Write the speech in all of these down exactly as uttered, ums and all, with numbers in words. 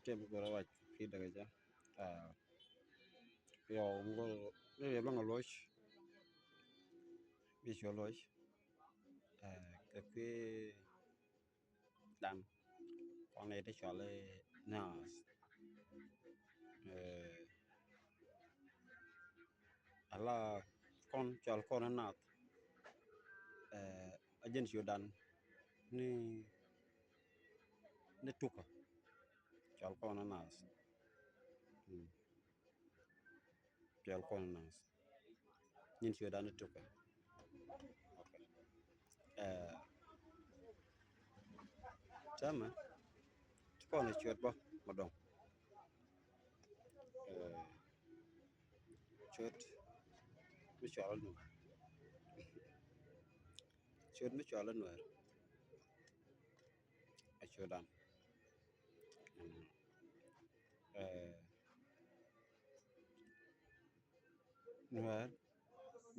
Tɛm kɛ rɔ wac ki däk jɛ. Yɔ ŋuɔ ni yɛ bäŋ a loc. Bi cuɔ loc. Kɛ kui̱ dan kɔn i̱ ti cɔl i̱ naath. Ala kɔn cɔal kɔn naath. A jɛn ciötdan ni, ni tukä cɔal kɔn naath. Cɔal kɔn naath. Nyin ciötdan ni tukä. Täämɛ ti kɔn ciöt bä ma dɔŋ. Ciöt mi cɔal i̱ Nuäär. Ciöt mi cɔal i̱ Nuäär. A ciötdan. Nuäär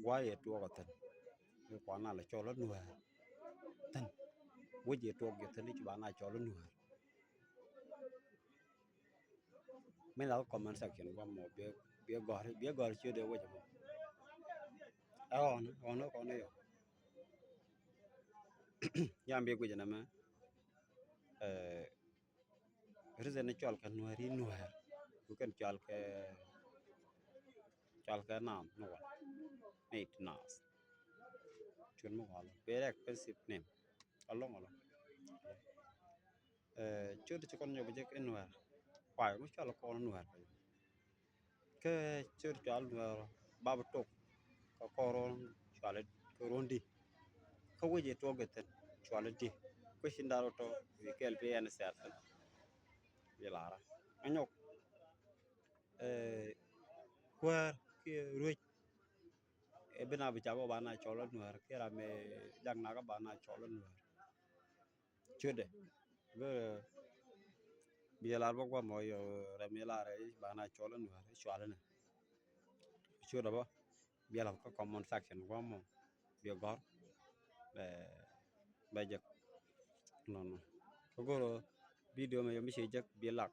guayɛ tuɔɔk a thi̱n. Bi kuan a la cɔl a Nuäär thi̱n. Wec yɛ tuɔɔk yɛ thi̱n i̱ ci ba na cɔl a Nuäär. Mi la comment section guam mɔ bi, bi gɔr, bi gɔr ciöt dee wec mɔ. Ɛ ɣɔn ɣɔn ɣɔn yɔ. Yam bi guic nɛ mɛ. Reason ni cɔal kɛ Nuäär i̱ Nuäär. Ku kɛn cɔal kɛ, cɔal kɛ naath ni wal. Ni ti naath. Ciöt mi wal very expensive name. Alɔŋ alɔŋ. Ciöt ci kɔn nyɔk jek i̱ Nuäär. Kuay mi cɔal kɔn Nuäär. Kä ciöt cɔal Nuäär bap tok kä kɔr ruɔ̱n cɔal kɛ ruɔ̱n di. Kä wec i̱ tuɔɔk i̱ thi̱n cɔal i̱ di. Kä ci dar tɔ wi̱i̱ kɛl bi ɛn sɛr thi̱n. Bi lar ɛ nyɔk kuäär kiɛ ruec. Ɛ bi na bi ca bä ba na cɔl i̱ Nuäär kiɛ ram ɛ jak na kä ba na cɔl i̱ Nuäär. Ciötdɛ bi, bi lar bä guam mɔ yɔ rɛm i̱ lar i̱ ba na cɔl i̱ Nuäär i̱ cɔal inɛ. Ciötdɛ bä bi lar kä comment section guam mɔ bi gɔr bɛ, bɛ jek. Nɔnɔ kä go̱rɔ video mɛ yɔ mi ci jek bi lak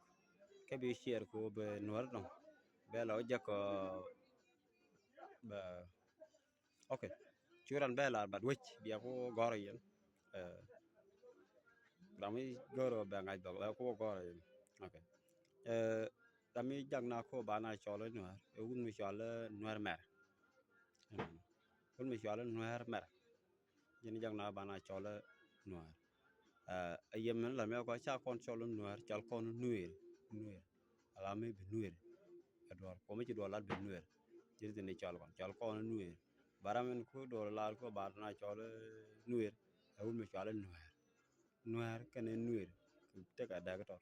kä bi share ko bɛ Nuäär dɔŋ bɛ la wä jek bɛ. Ok. Cu ran bɛ lar bat wec bia ku gɔr yɛn. Ram mi gɔr bɛ ŋa̱c bɛ ku gɔr yɛn. Ok. Ram mi jak na ko ba na cɔl Nuäär. Ɛ wun mi cɔl Nuäär mɛr. Wun mi cɔl Nuäär mɛr. Jɛn jak na ba na cɔl Nuäär. Ɛ yɛm mɛn la mɛ kɔ ca kɔn cɔl Nuäär, cɔl kɔn Nuëër. Nuëër. Ala mi bi Nuëër. Ɛ duɔr kɔ mi ci duɔr lat bi Nuëër. Jɛn thin cɔl kɔn, cɔl kɔn Nuëër. Bara min ku dol lar ko ba na cɔl Nuer. Ɛ wun mi cɔl Nuer. Nuer kɛnɛ Nuer. Tek a dak tɔ.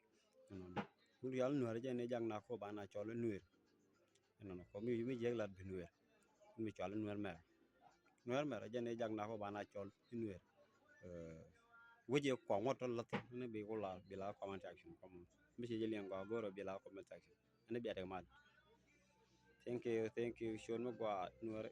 Wun cɔl Nuer jɛ ni jak na ko ba na cɔl Nuer. Ɛnɔnɔ ko mi, mi jek lat bi Nuer. Wun mi cɔl Nuer mɛr. Nuer mɛr jɛ ni jak na ko ba na cɔl Nuer. Wec yɛ kɔŋ wä tɔ lath ni bi ku la, bi la comment section kɔmɔ. Mi ci jɛ liɛŋ gɔaa go̱o̱rɔ bi la comment section. Ɛn bia tek mal. Thank you, thank you. Ciöt mi gɔaa Nuer.